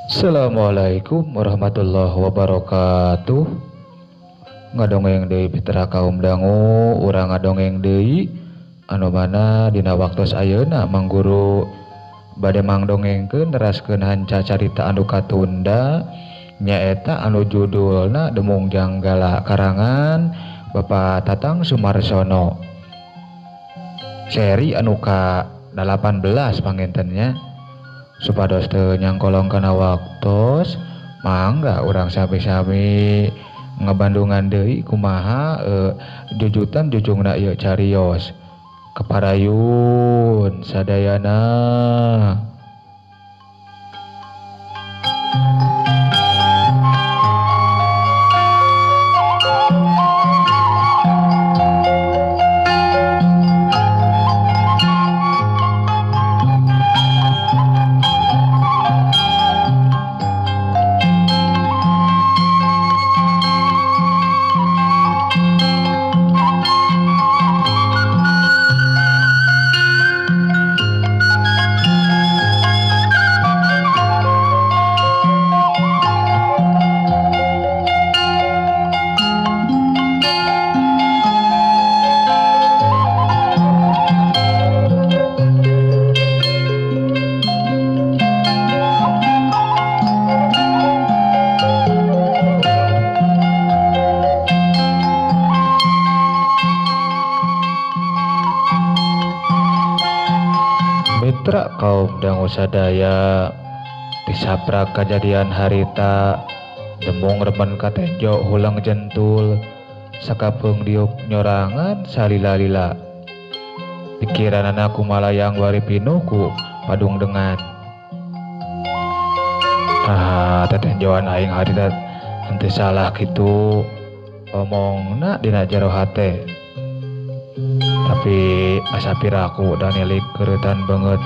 Assalamualaikum warahmatullahi wabarakatuh. Ngadongeng deui mitra kaum dangu, urang ngadongeng deui anu mana dina waktos ayeuna Mang Guru bade mangdongengkeun neraskeun hanca carita anu katunda nyaeta anu judulna Demung Janggala karangan Bapak Tatang Sumarsono. Seri anu ka 18 pangintennya. Supados teu nyangkolong kana waktos, mangga urang sami-sami ngebandungan deui kumaha jujutan jujungna ieu carios. Keparayun sadayana. Mitra kaum dangu sadaya tisaprak kajadian harita demung remen katenjo hulang jentul sakapeung diuk nyorangan salila-lila pikiranana kumalayang wari pinuh ku padung dengan tetenjoan aing harita henteu salah kitu omongna dina jero hate. Tapi asa piraku danilik keureutan beungeut.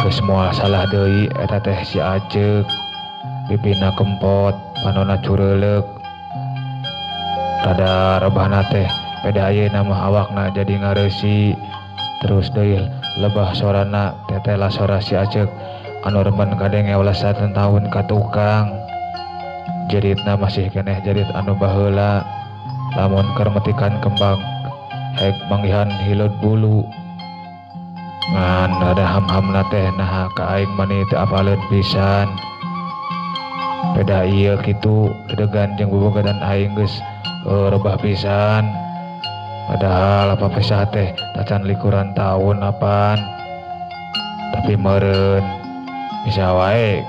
Geus moal salah deui eta teh si Aceuk. Pipina kempot, panona cureuleuk. Rada rebahna teh peda ayeuna mah awakna jadi ngareusi. Terus deui lebah sorana tetela sora si Aceuk anu remen kadenge welasan taun ka tukang. Jeritna masih keneh jerit anu baheula. Lamun keur metikan kembang hek manggihan hileud bulu. Ngan rada ham-hamna teh naha ka aing mani teu apaleun pisan. Peda ieu kitu dedegan jeung bobogatan aing geus rebah pisan. Padahal apa pisah teh tacan likuran taun apan. Tapi meureun bisa wae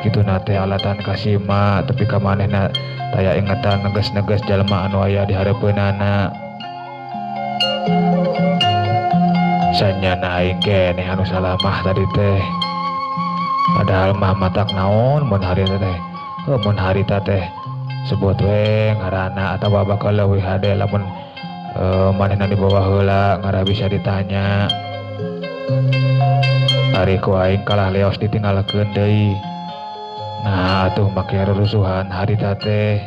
kituna teh alatan kasima tepi ka manehna taya ingetan neges-neges jalma anu aya di hareupeunana. Sanyana aing keneh anu salah mah tadi teh. Padahal mah matak naon mun harita teh. Heuh mun harita teh sebut we ngaranna atawa bakal leuwih hade lamun manehna dibawa heula ngarah bisa ditanya. Ari ku aing kalah leos ditinggalkeun deui. Nah atuh make rurusuhan harita teh.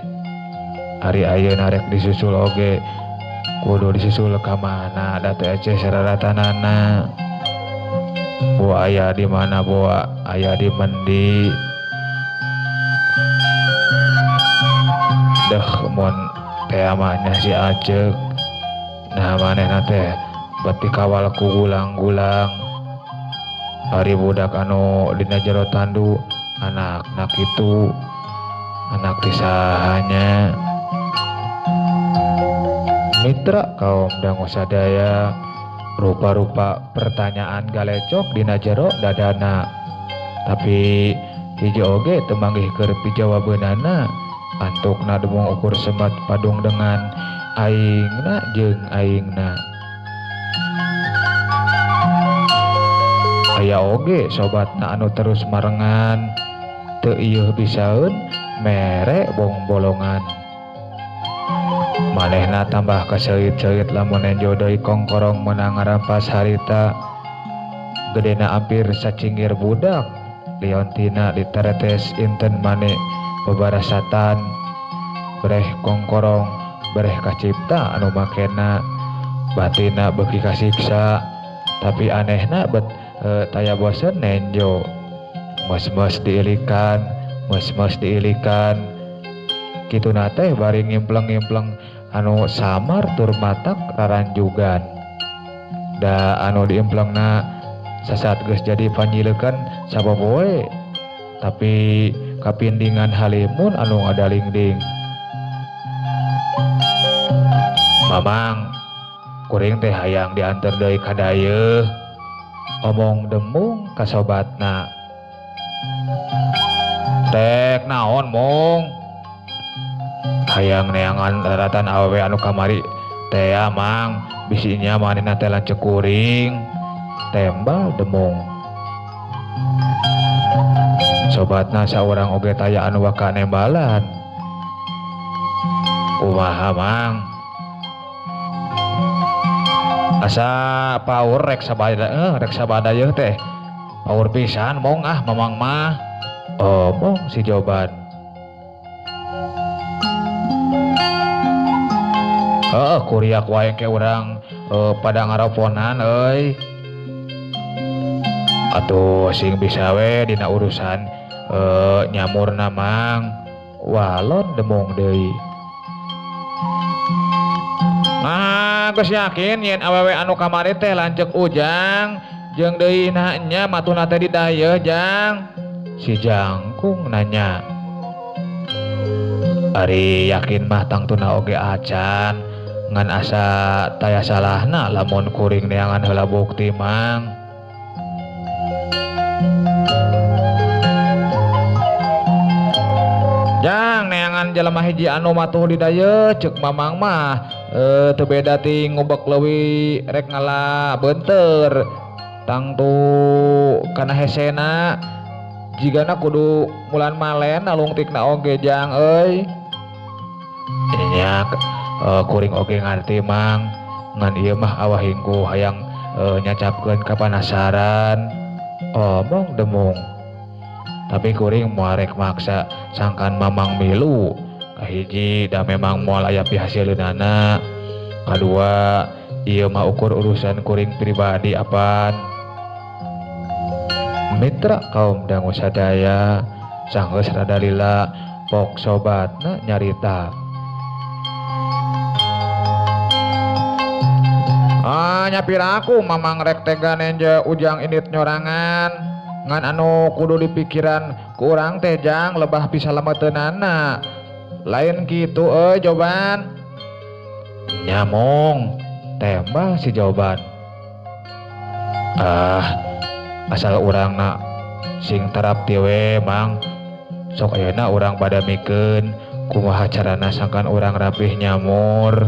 Ari ayeuna rek disusul oge kudu disusul ka mana da teh eceh sararatanana. Boa aya di mana boa aya di mendi. Deh mun teh mah nya si Aceuk. Nah manehna teh bet dikawal ku gulang-gulang. Ari budak anu dina jero tandu anakna kitu anak ti sahanya. Mitra kaum dangu sadaya rupa-rupa pertanyaan galecok dina jero dadana. Tapi hiji oge teu manggih keur pijawabeunana. Antukna demung ukur semat padung dengan aingna jeung aingna. Aya oge sobatna anu terus marengan teu ieuh bisaeun mere bongbolongan. Manehna tambah kaseuit-seuit lamun nenjo deui kongkorong meunang ngarampas harita. Gedena ampir sacingir budak liontina diteretes inten mane bebarasatan. Bereh kongkorong bereh kacipta anu makena batina beuki kasiksa. Tapi anehna bet taya bosen nenjo. Mes-mes diilikan, mes-mes diilikan. Kituna teh bari ngimpleng-ngimpleng anu samar tur matak raranjugan. Da anu diimplengna sasat geus jadi panyilekan sapopoe, tapi kapindingan halimun anu ngadalingding. Mamang, kuring teh hayang diantar deui ka dayeuh, omong demung ka sobatna. Rek naon mong? Hayang neangan daratan awewe anu kamari teh mang, bisinya manehna teh lanceuk kuring. Tembal demung. Sobatna saurang oge taya anu waka nembalan. Kumaha mang? Asa paur rek sabada, rek sabada yeuh teh. Paur pisan mong ah mamang mah. Omong si Joban. Heeh, kuriak wae ke urang pada ngaroponan euy. Atuh sing bisa we dina urusan nyamurna mang. Walon demung deui. Nah, geus yakin yen awewe anu kamari teh lanceuk Ujang jeung deui nah nya matuna teh di dayeuh jang. Si jangkung nanya. Ari yakin mah tangtuna oge acan ngan asa taya salahna lamun kuring neangan heula bukti mang. Jang neangan jelema hiji anu matuh di dayeuh ceuk mamang mah teu beda ti ngubek leuwih rek ngala beunteur tangtu kana hesena jigana kudu mulan malen nalungtikna oge jang euy. Nya kuring oge ngarti mang ngan ieu mah awahingku hayang nyacapkeun kapanasaran. Omong demung. Tapi kuring moal rek maksa sangkan mamang milu. Kahiji da memang moal aya pihasileunana. Kadua ieu mah ukur urusan kuring pribadi apan. Mitra kaum dangu sadaya sanggeus rada lila pok sobatna nyarita. Ah nyapiraku mamang rek tega nenje Ujang indit nyorangan. Ngan anu kudu dipikiran ku urang teh jang lebah pisalameteunana. Lain kitu euy jawaban. Nyamong tembal si jawaban. Ah asal urangna sing tarapti we mang. Sok ayeuna urang pada mikeun kumaha carana sangkan urang rapih nyamur.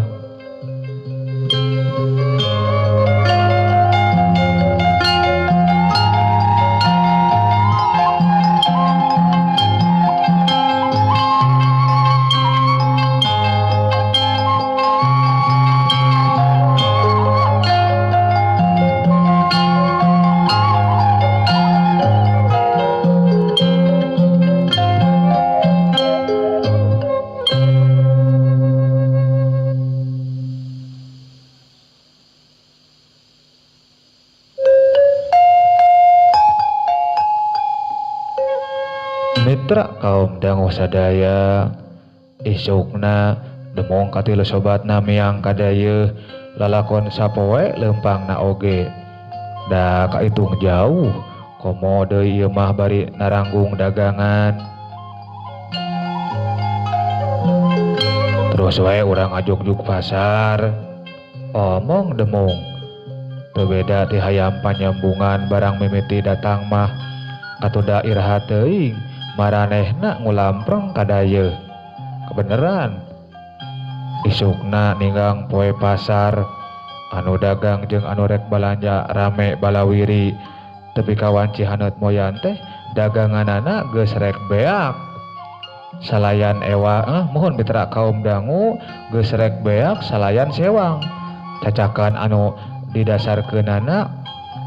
Mitra kaum dangu sadaya isukna demong katilu sobatna miang kadayeuh lalakon sapoe leumpangna oge da kaitung jauh komo deui ieu mah bari naranggung dagangan. Terus wae urang ngajugjug pasar. Omong demung teu beda ti hayam panyambungan barang mimiti datang mah katuda iraha teuing maranehna ngulampreng kadayeuh. Kebeneran isukna ninggang poe pasar anu dagang jeung anu rek balanja rame balawiri tepi ka wanci haneut moyan teh daganganana geus rek beak. Salayan ewa mohon mitra kaum dangu geus rek beak salayan sewang. Cacakan anu didasarkeunana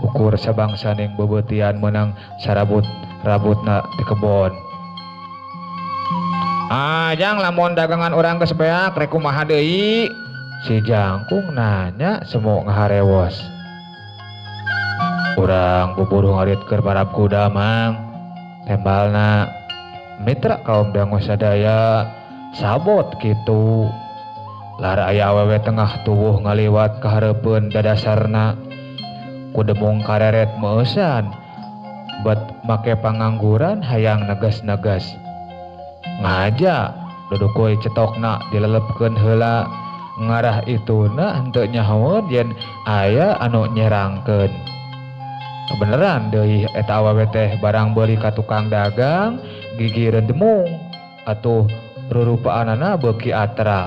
ukur sabangsaning bebeutian meunang sarabut rabutna di kebon. Ah jang lamun dagangan urang geus beak rek kumaha deui? Si jangkung nanya semu ngaharewos. Urang buburu ngarit keur parab kuda mang. Tembalna mitra kaum dangu sadaya sabot kitu. Lara aya awewe tengah tuwuh ngaliwat ka hareupeun dadasarna. Ku demung kareret meusan bet make pangangguran hayang negas-negas. Ngaja dudukuy cetokna dilelepkeun heula ngarah ituna henteu nyahoeun yen aya anu nyerangkeun. Kebeneran deui eta awewe teh barang beuli ka tukang dagang gigireun demung atuh rurupaanana beuki atra.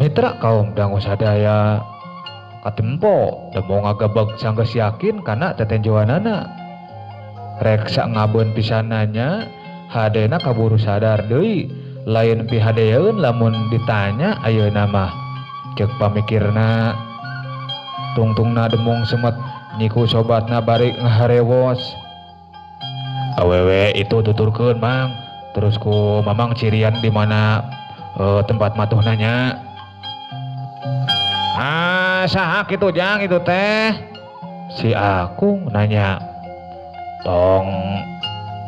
Mitra kaum dangu sadaya katempo demung ngagebeg sanggeus yakin kana tetenjoanana. Rek sangabun pisananya hadena kaburu sadar deui lain pihadeeun lamun ditanya ayeuna mah ceuk pamikirna. Tungtungna demung semet nyiku sobatna bari ngaharewos. Awewe itu tuturkeun mang terus ku mamang cirian di mana tempat matuhna nya. Ah saha kitu jang itu teh? Si Akung nanya. Tong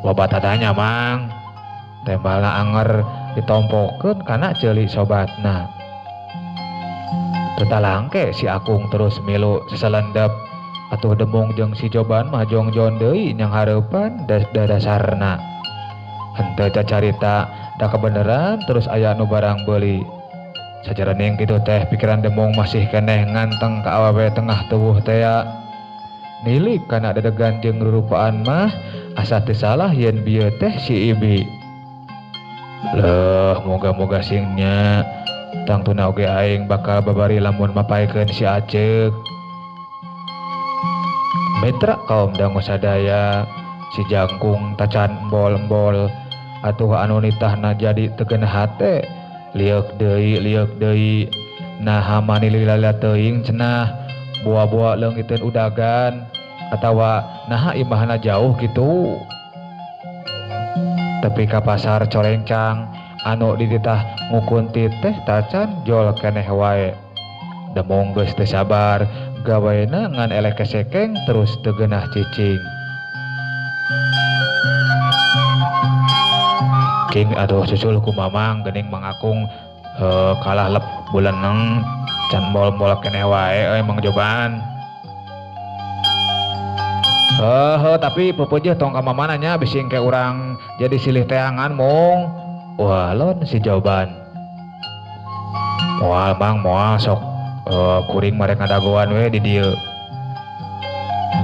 loba tatanya mang. Tembalna anger ditompokeun kana ceuli sobatna. Tetalangke si Akung terus milu seselendep atuh demung jeung si Joban mah jongjon deui nyang hareupan dadasarna. Henteu cacarita da kebeneran terus aya nu barang beuli. Sajarening kitu teh pikiran demung masih keneh nganteng ka awewe tengah tuwuh tea. Nilik kana dedegan jeung rurupaan mah asa teu salah yen bieu teh si Ibi. Leuh moga-moga singnya tangtuna oge aing bakal babari lamun mapaekeun si Aceuk. Mitra kaum dangu sadaya si jangkung tacan embol-embol atuh anu nitahna jadi teu hate lieuk deui naha mani lila teuing cenah buah-buah leungiteun udagan atawa naha imahna jauh kitu. Tepi ka pasar Corencang anu dititah ngukun teh tacan jol keneh wae. Demung geus teu sabar gawena ngan eleh kesekeng terus teu geunah cicing. Cing atuh susul ku mamang geuning Mang Akung kalah lep bulaneng can mol-mol keneh wae euy Mang Joban. Heuh tapi peupeujeuh tong ka mamana nya bisi engke urang jadi silih teangan mung. Wah lon si Joban. Moal Mang moal sok kuring marek ngadagoan we di dieu.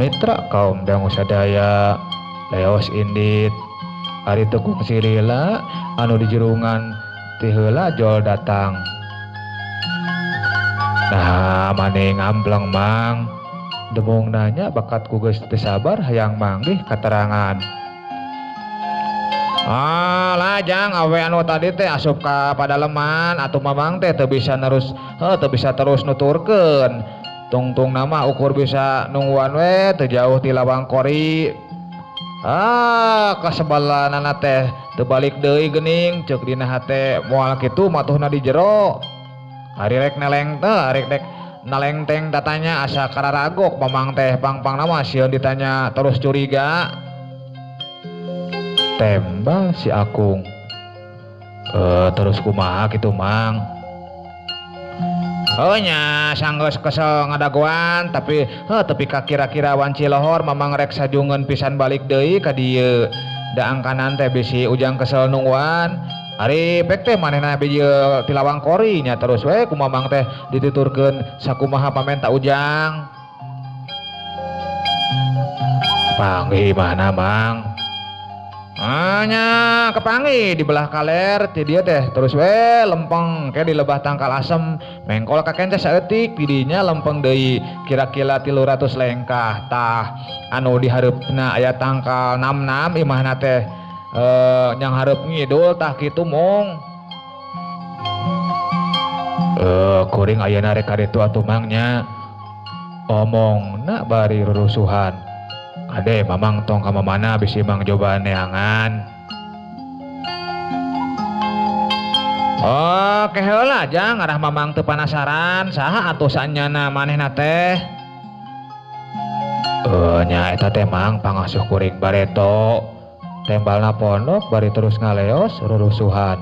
Mitra kaum dangu sadaya leos indit. Ari teu kungsi lila anu dijurungan ti heula jol datang. Nah mane ngambleng Mang. Demung nanya bakat ku geus teu sabar hayang manggih katerangan. Ah lajang awe anu tadi teh asup ka padaleman atuh mamang teh teu bisa nerus teu bisa terus nuturkeun. Tungtung nama ukur bisa nungguan we teu jauh ti lawang kori. Ah kasebalanana teh teu balik deui geuning ceuk dina hate moal kitu matuhna di jero. Ari rek neleng teh ari rek nalengteng tatanya asa kararagok mamang teh pang-pang nama sieun ditanya terus curiga. Tembal si Akung. Terus kumaha kitu Mang? Oh nya sanggeus kesel ngadagoan tapi heuh tepi ka kira-kira wanci lohor mamang rek sajungeun pisan balik deui ka dieu. Da angkanan teh bisi ujang kesel nungguan. Ari pek teh manehna bijil ti lawang kori nya terus we ku mamang teh dituturkeun sakumaha pamenta ujang. Panggih mana Mang? Nya kepanggih di belah kaler ti dieu teh terus we lempeng ke di lebah tangkal asem mengkol ka kenca saeutik di dinya lempeng deui kira-kira 300 lengkah tah anu dihareupna aya tangkal 66 imahna teh nyang hareup ngidul tah kitu mung. Kuring ayeuna rek ka ditu atuh Mang nya. Omongna bari rurusuhan. Ade mamang tong ka mamana bisi Mang Joban neangan. Oke heula jang arah mamang teu panasaran saha atuh sanyana manehna teh. Nya eta teh mang pangasuh kuring bareto. Tembalna pondok bari terus ngaleos rurusuhan.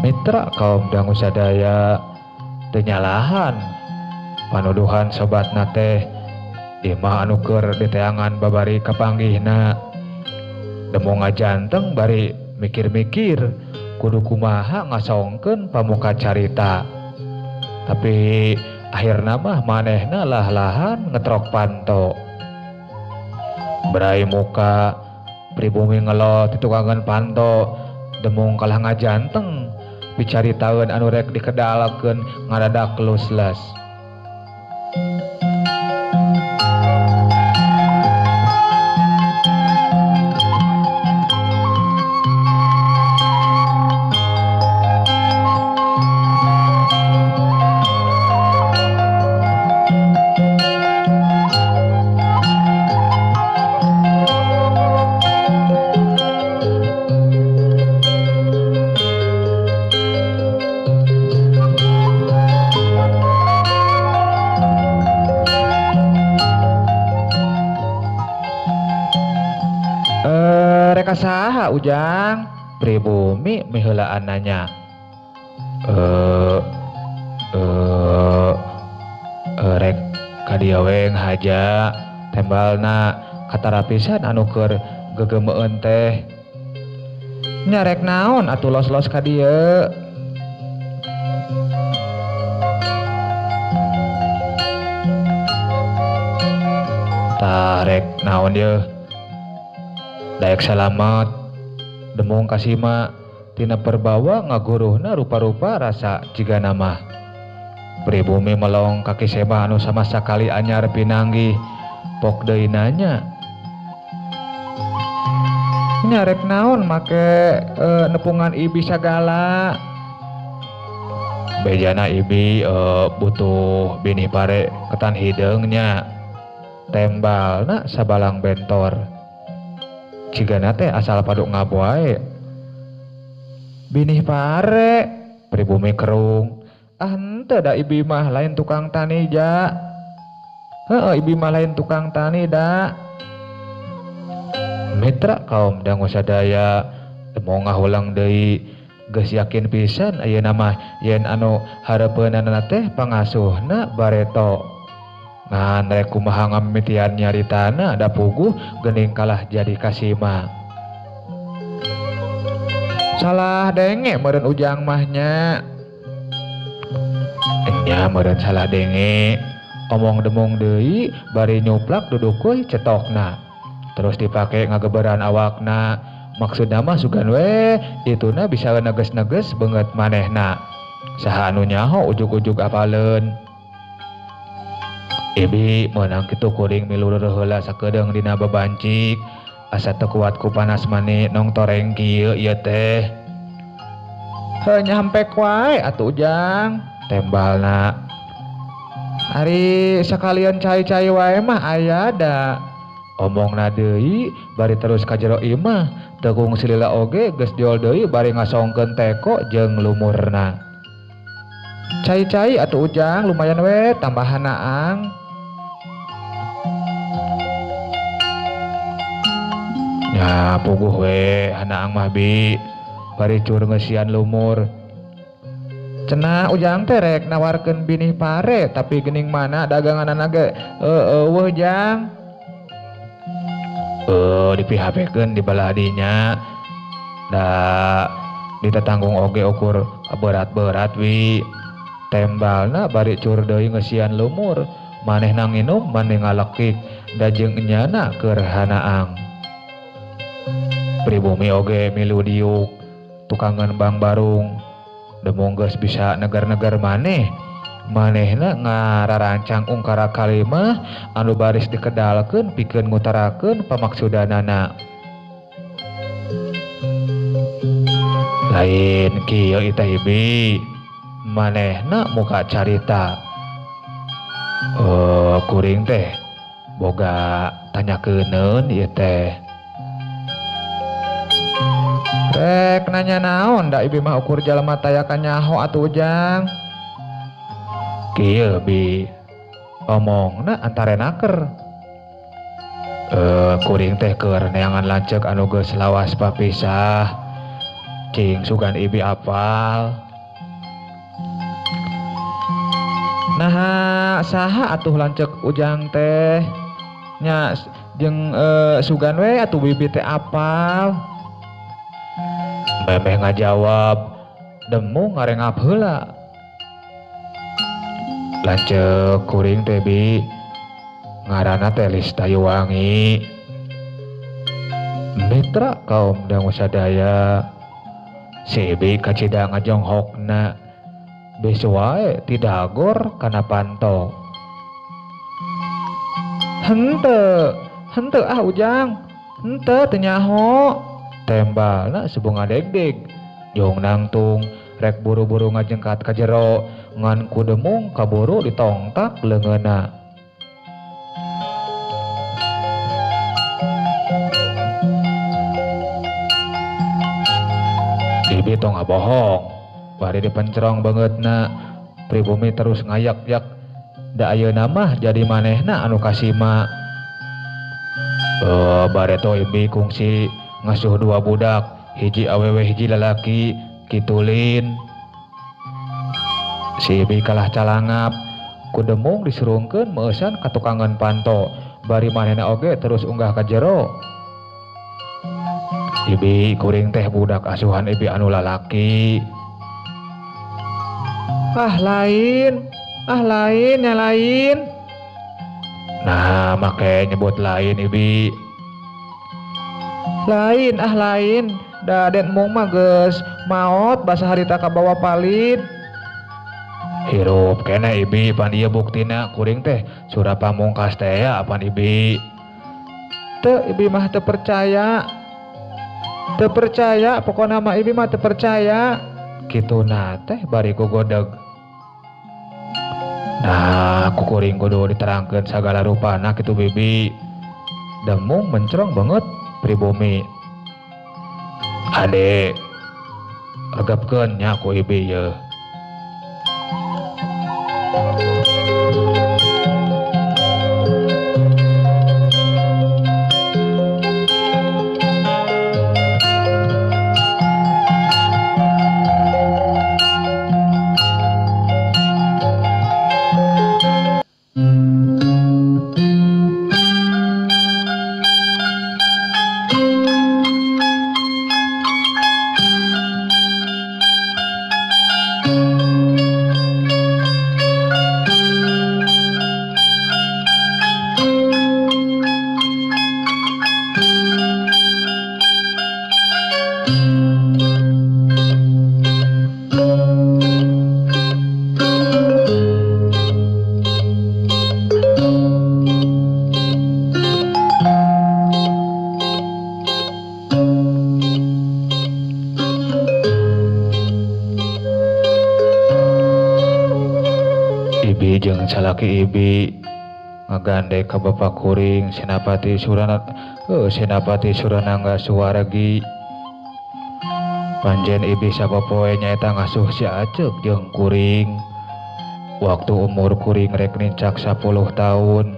Mitra kaum dangu sadaya teu nyalahan panuduhan sobatna teh imah anu keur diteangan babari kapanggihna. Demo ngajanteng bari mikir-mikir kudu kumaha ngasongkeun pamuka carita. Tapi akhirna mah manehna lah-lahan ngetrok panto. Berai muka pribumi ngelot ditukangan panto demung kalah ngajanteng bicaritaeun anu rek dikedalakeun ngadadak lusles. Saha Ujang pribumi miheulaan nanya. Rek ka dieu we ngahaja tembalna katarapisan anu keur gegemeun teh. Nya rek naon atuh los-los ka dieu? Tah rek naon yeuh? Daek salamet demung kasima tina perbawa ngaguruhna rupa-rupa rasa jiga nama. Pribumi melong kaki sebah anu sama sakali anyar pinanggih pok deui nanya. Nya rek naon make nepungan ibi sagala? Bejana ibi butuh binih pare ketan hideungnya. Tembalna sabalang bentor. Cigana teh asal paduk ngaboae. Binih pare pribumi kerung. Ah henteu da ibi mah lain tukang tani ja. Heueuh ibi mah lain tukang tani da. Mitra kaum dangu sadaya teu ngahulang deui geus yakin pisan ayeuna mah yen anu hareupeunana teh pangasuhna bareto. Ngan rek kumaha ngamimitian nyaritana da puguh geuning kalah jadi kasima. Salah denge meureun Ujang mah nya. Nya meureun salah denge. Omong demung deui bari nyuplak dudukuy cetokna. Terus dipake ngageberan awakna. Maksudna mah sugan we ituna bisa neges-neges beungeut manehna. Saha anu nyaho ujug-ujug apaleun. Ibi meunang kitu kuring milu heula sakedeung dina babancik asa teu kuat ku panas mani nong toreng kieu ieu teh. Heuh nyampek wae atuh Ujang tembalna. Ari sakalian cai-cai wae mah aya da. Omongna deui bari terus ka jero imah tekung silila oge geus diol deui bari ngasongkeun teko jeung lumurna. Cai-cai atuh Ujang lumayan we tambahan aang. Nya puguh we hanaang mah bi bari cur ngeusian lumur. Cenah Ujang teh rek nawarkeun binih pare tapi geuning mana daganganana ge eueuh Jang. Dipihapekeun di belah dinya. Da ditetanggung oge ukur berat-berat wi. Tembalna bari cur deui ngeusian lumur, manehna nginum maneh ngalekik da jeung enyana keur hanaang. Pribumi oge milu diuk tukangan bang barung demung geus bisa negar-negar maneh. Manehna ngararancang ungkara kalimah anu baris dikedalkeun pikeun ngutarakeun pamaksudanana. Lain kieu itah ibi. Manehna muka carita. Kuring teh boga tanyakeun ieu teh. Rek nanya naon da ibi mah ukur jalma taya kanyaho atuh Ujang. Kieu bi omongna antara naker. Kuring teh keur neangan lanceuk anu geus lawas papisah. Cing sugan Ibi apal. Naha saha atuh lanceuk Ujang teh? Nya jeung sugan we atuh bibi teh apal. Memeh ngajawab, Demung ngarengap heula. Lanceuk kuring teh bi ngaranna teh Listayuwangi. Mitra kaum dangu sadaya, si Ibi kacida ngajonghokna. Beso wae tidagor kana panto. Henteu, henteu ah Ujang, henteu teu nyaho. Tembalna sebunga degdeg. Jong nangtung rek buru-buru ngajengkat ka jero ngan ku Demung kaburu ditongtak leungeunna. Ibi tong ngabohong, bari dipencerong bangetna. Pribumi terus ngayak-yak, da ayeuna mah jadi manehna anu kasima. Bareto Ibi kungsi ngasuh dua budak, hiji awewe hiji lalaki, kitulin. Si Ibi kalah calangap, ku Demung disurungkeun meusan ka tukangan panto, bari manehna oge terus unggah ka jero. Ibi kuring teh budak asuhan Ibi anu lalaki. Ah lain ya lain. Nah, make nyebut lain Ibi. Lain, ah lain. Da Den Mung mah geus maot basa harita kabawa palit. Hirup keneh Ibi pan ieu buktina kuring teh surah pamungkas teh ya pan Ibi. Teu Ibi mah teu percaya. Teu percaya pokona mah Ibi mah teu percaya. Kituna teh bari ku godeg. Nah, ku kuring kudu diterangkeun sagala rupana kitu Bibi. Demung mencerong banget pribumi. Ade regepkeun nya ku Ibi yeuh. Ibi jeung salaki Ibi ngagandek ka bapa kuring Senapati Surana, Senapati Suranangga Suwargi. Panjen Ibi sapopoe nyaeta ngasuh si Aceuk jeung kuring. Waktu umur kuring rek nincak 10 tahun,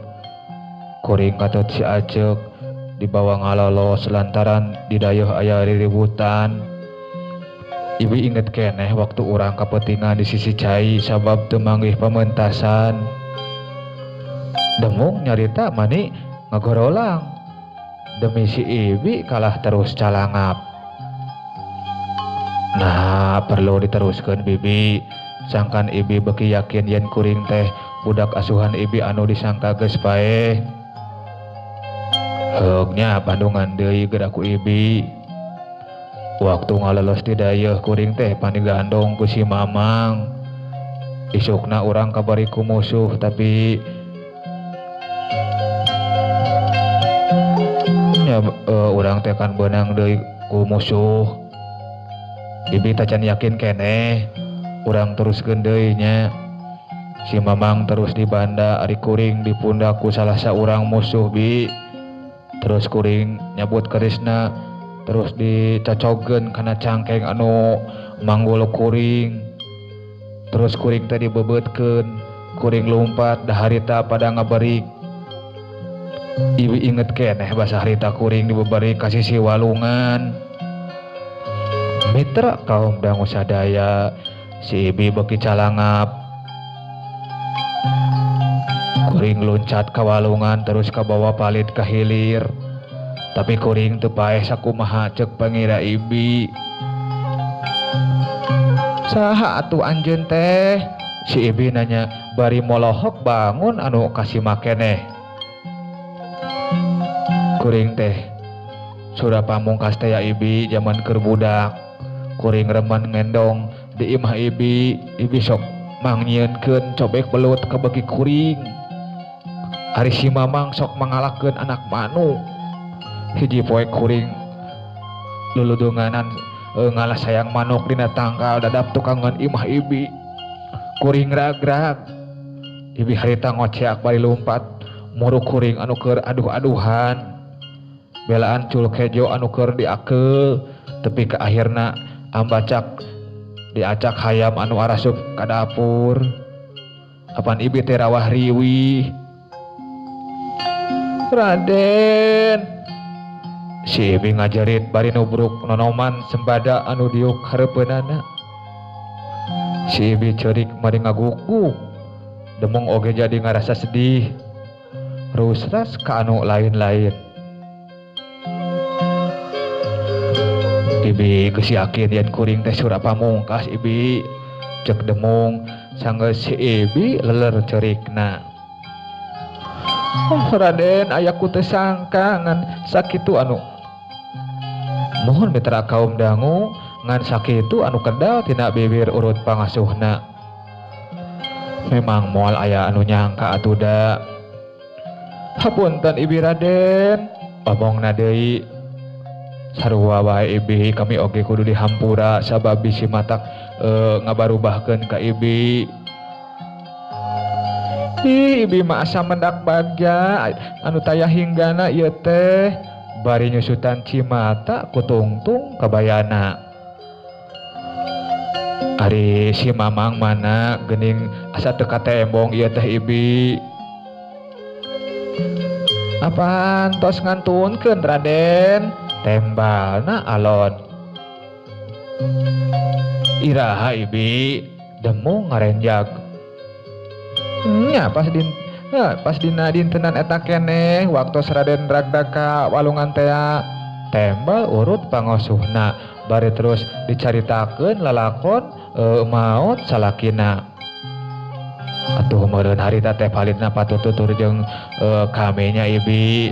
kuring katut si Aceuk dibawa ngalolos lantaran didayeuh aya riributan. Ibi inget keneh waktu urang kapetingan di sisi cai sabab teu manggih pamentasan. Demung nyarita mani ngagorolang. Demi si Ibi kalah terus calangap. Nah, perlu diteruskeun Bibi. Sangkan Ibi beuki yakin yen kuring teh budak asuhan Ibi anu disangka geus paeh. Heug nya bandungan deui geura ku Ibi. Waktu ngalolos ti dayeuh kuring teh panigandong ku si Mamang. Isukna urang kabari ku musuh tapi nya urang teh kan beunang deui ku musuh. Ibi tacan yakin keneh, urang teruskeun deui nya. Si Mamang terus dibanda ari kuring dipundak ku salah saurang musuh bi. Terus kuring nyabut kerisna, terus dicocogeun kana cangkeng anu manggul kuring. Terus kuring teh dibebeutkeun, kuring lumpat da harita pada ngaberik. Ibi inget keneh basa harita kuring dibebari ka sisi walungan. Mitra kaum dangu sadaya, si Ibi beuki calangap. Kuring luncat ka walungan terus kabawa palit ka hilir. Tapi kuring teu paeh sakumaha ceuk pangira Ibi. Saha atuh anjeun teh? Si Ibi nanya bari molohok bangun anu kasima keneh. Kuring teh Sura Pamungkas teh ya Ibi jaman keur budak. Kuring remen ngendong di imah Ibi, Ibi sok mangnyieunkeun cobek belut ka beuki kuring. Ari si Mamang sok mangalakeun anak manuk. Hiji poe kuring luludunganan ngalah sayang manuk dina tangkal dadap tukangan imah Ibi. Kuring ragrag. Ibi harita ngoceak bari lumpat muruk kuring anu keur aduh-aduhan. Belaan cul kejo anu keur diakeul tepi ka akhirna ambacak diacak hayam anu arasup ka dapur. Apan Ibi teh rawah riwih. Raden, si Ibi ngajerit bari nubruk nonoman sembada anu diuk hareupeunana. Si Ibi ceurik bari ngaguguk. Demung oge jadi ngarasa sedih. Rusras ka anu lain-lain. Ibi geus yakin yen kuring teh Sura Pamungkas Ibi. Cek demung sanggeus si Ibi leler ceurikna. Oh Raden, aya ku teu sangka ngan sakitu anu. Mohon mitra kaum dangu ngan sakitu anu kedal tina bibir urut pangasuhna. Memang moal aya anu nyangka atuh da. Hapunten Ibi Raden, omongna deui. Sarua wae Ibi, kami oge kudu dihampura sabab bisi matak ngabarubahkeun ka Ibi. Ih, Ibi mah asa mendak bagja anu taya hinggana ieu teh bari nyusutan cimata kutungtung kabayana. Ari si Mamang mana geuning asa teu katembong ieu teh Ibi. Apaan tos ngantunkeun Raden? Tembalna alon. Iraha Ibi demung ngarenjag. Nya pas dina dintenan eta keneh waktos Raden ragdag ka walungan tea. Tembal urut pangosuhna bari terus dicaritakeun lalakon maot salakina. Atuh meureun harita teh palitna patututur jeung kami nya Ibi.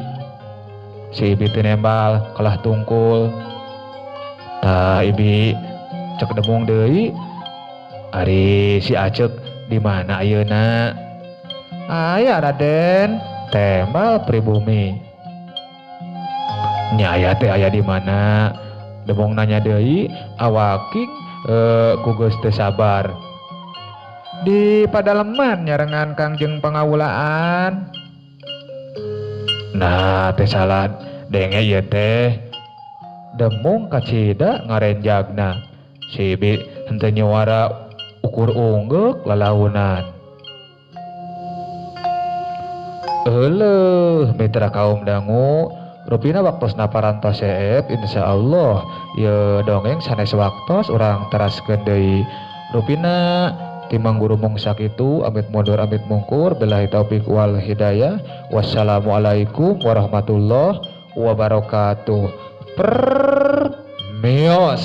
Si Ibi teu nembal kalah tungkul. Tah Ibi cek demung deui. Ari si Acek di mana ayeuna? Aya Raden, tembal pribumi. Nya aya teh aya di mana? Demung nanya deui, awaking ku geus teu sabar. Di padaleman nyarengan Kangjeng Pangawulaan. Nah, teh salah denge ieu teh. Demung kacida ngarenjagna. Si Ibi henteu nyuara ukur unggeuk lalaunan. Euleuh mitra kaum dangu, rupina waktosna parantos seep insyaallah ieu dongeng sanes waktos urang teraskeun deui. Rupina timang gurumung sakitu amit mundur amit mungkur billahi taufik wal hidayah. Wassalamualaikum warahmatullahi wabarakatuh. Permios.